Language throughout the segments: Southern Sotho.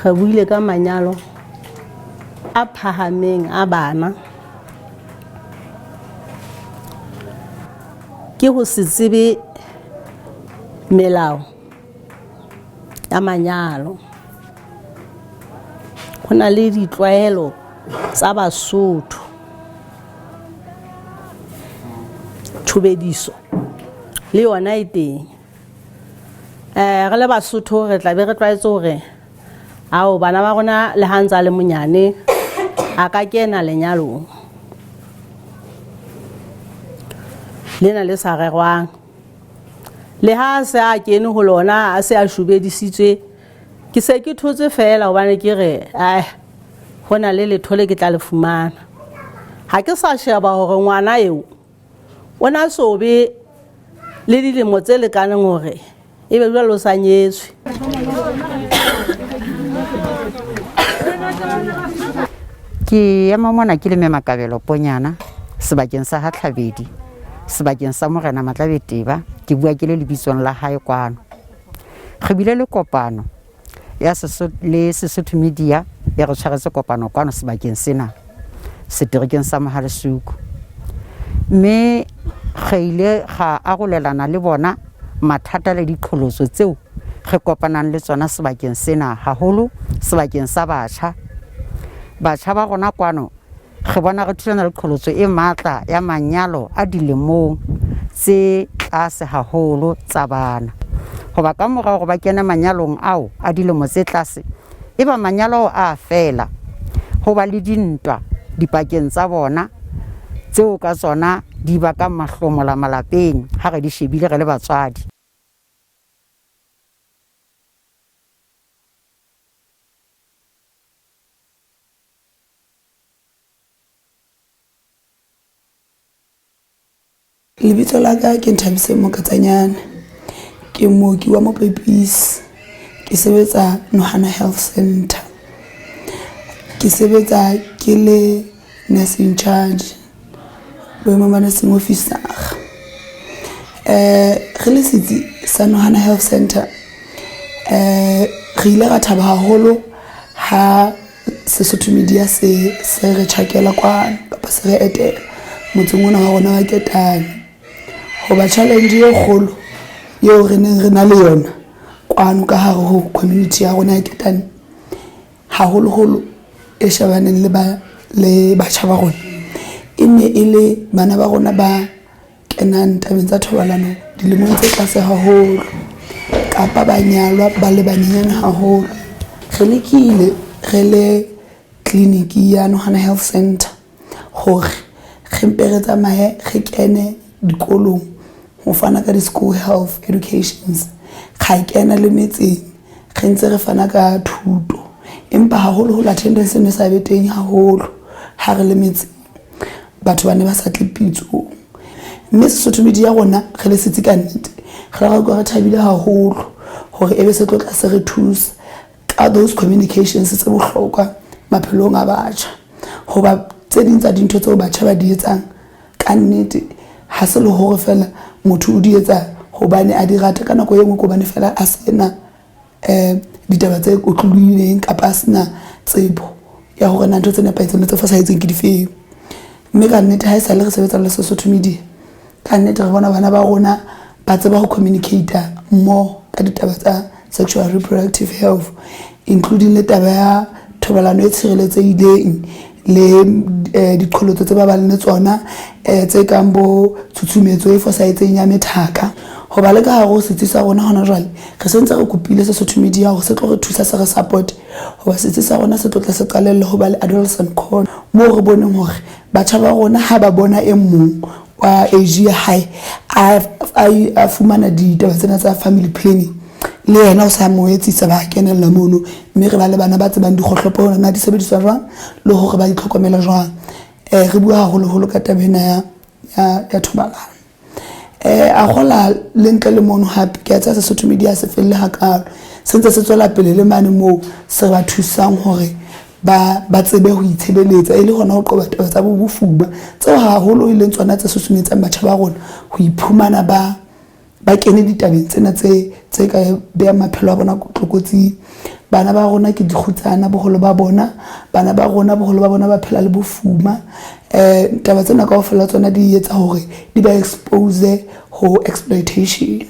Re buile ka manyalo a phahameng a bana. Ke ho se tsebe melao ya manyalo. Ho na le ditlwaelo tsa Basotho. Tshobediso le yona e teng. Re le Basotho re tla be re tlwaetse hore ao bana ba rona le ha ntse a le monyane a ka kena lenyalong lena le sa rerwang. Le ha a se a kene ho lona a se a shobedisitswe, ke se ke thotse feela hobane ke re ai ho na le letho le ke tla le fumana. Ha ke sa sheba hore ngwana eo o na so be le dilemo tse lekaneng hore ebe jwale o sa nyetswe. Ke ema mona ke le Mme Makabelo Ponyana sebakeng sa ha Tlhabedi, sebakeng sa Morena Matlabeteba, ke bua ke le lebitsong la hae kwano. Re bile le kopano ya le Sesotho Media e re tshwaretse kopano kwano sebakeng sena seterekeng sa Mohalesuku. Mme re ile ga arolelana le bona mathata le diqholotso tseo re kopanang le tsona sebakeng sena, haholo sebakeng sa batjha. Batjha ba rona kwano re bona re thulana le qholotso e matla ya manyalo a dilemong tse tlase haholo tsa bana. Hoba ka mora hore ba kene manyalong ao a dilemo tse tlase, eba manyalo ao a fela, ho ba le dintwa dipakeng tsa bona tseo ka tsona di bakang mahlomola malapeng ha re di shebile re le batswadi. Lebitso la ka ke Nthabiseng Mokatsanyane. Ke mooki wa mopepisi. Ke sebetsa Nohana Health Center. Ke sebetsa ke le nurse in charge boemong ba nursing officer. Re le setsi sa Nohana Health Center re ile ra thaba haholo ha Sesotho Media se se re tjhakela kwano kapa se re etela motseng ona wa rona wa Ketane. Hoba challenge e kgolo eo re neng re na le yona kwano ka hare ho community ya rona ya Ketane, haholoholo e shebaneng le ba le batjha ba rona, e ne e le bana ba rona ba kenang tabeng tsa thobalano dilemong tse tlase haholo kapa ba nyalwa ba le banyenyane haholo. Re lekile re le tleliniki ya Nohana Health Center hore re mpe re tsamaye re kene dikolong ho fana ka di-school health educations. Ra kena le metseng re ntse re fana ka thuto, empa haholoholo attendance e ne sa be teng haholo ha re le metseng. Batho ba ne ba sa tle pitsong, mme Sesotho Media rona re le setsi ka nnete re ra utlwa re thabile haholo hore ebe se tlo tla se re thusa ka those communications tse bohlokwa maphelong a batjha. Hoba tse ding tsa dintho tseo batjha ba di etsang ka nnete ha se le hore feela motho o di etsa hobane a di rata, ka nako e nngwe ke hobane feela a sena ditaba tse otlolohileng kapa a sena tsebo ya hore na ntho tse nepahetseng le tse fosahetseng ke difeng. Mme ka nnete ha esale re sebetsa le Sesotho Media, ka nnete re bona bana ba rona ba tseba ho communicate more ka ditaba tsa sexual reproductive health, including le taba ya thobalano e tshireletsehileng le diqholotso tse ba bang le tsona tse kang bo tshutshumetso e fosahetseng ya methaka. Hoba le ka hare ho setsi sa rona hona jwale re sentse re kopile Sesotho Media hore se tlo re thusa se re support, hoba setsi sa rona se tlo tla se qalelle ho ba le adolescent corner moo re boneng hore batjha ba rona ha ba bona e mong wa age ya hae a fumana ditaba tsena tsa family planning, le yena o sa mo etsisa, ba kenella mono, mme re ba le bana ba tsebang dikgohlopo hore na di sebediswa jwang le hore ba itlhokomela jwang. Re bua haholoholo ka taba ena ya thobalano. A kgola le ntle le mono hape ke a tseba Sesotho Media se felle hakalo, se ntse se tswela pele le mane moo se ba thusang hore ba tsebe ho itshebeletsa, e le hona ho qoba taba tsa bo bofuma tseo haholo e leng tsona tse susumetsang batjha ba rona ho iphumana ba kene ditabeng tsena tse ka behang maphelo a bona tlokotsing. Bana ba rona ke dikgutsana boholo ba bona, bana ba rona boholo ba bona ba phela le bofuma. Um taba tsena kaofela tsona di etsa hore di ba expose ho exploitation,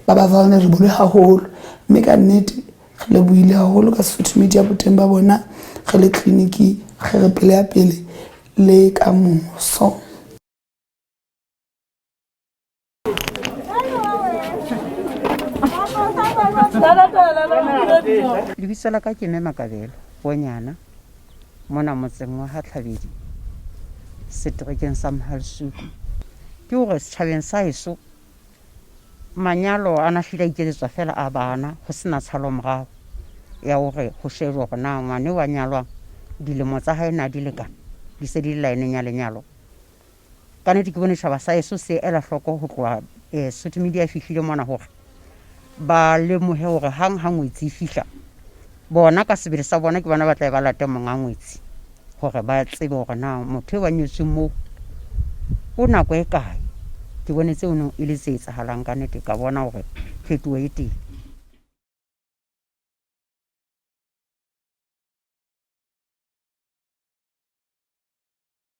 ba ba vulnerable haholo. Mme ka nnete re lebohile haholo ka Sesotho Media boteng ba bona, re le tleliniki re re pele ya pele le kamoso. Lebitso la ka ke Mme Makabelo Ponyana mona motseng wa ha Tlhabedi seterekeng sa Mohalsuku. Ke hore setjhabeng sa heso manyalo a na hlile a iketsetswa feela a bana ho sena tshalo morao ya hore ho shejwe hore na ngwana eo a nyalwang dilemo tsa hae na di lekana di se di le laeneng ya lenyalo. Ka nete ke bone tjhaba sa heso se ela hloko ho tloha eh, Sotho Media e fihlile mona hore ba lemohe hore hang ha ngwetsi e fihla bona ka sebele sa bona ke bona ba tla ba late monga ngwetsi hore ba tsebe hore na motho eo a nyetsweng moo o nako e kae. Ke bone tseo no e le tse etsahalang ka nete, ka bona hore phetoho e teng.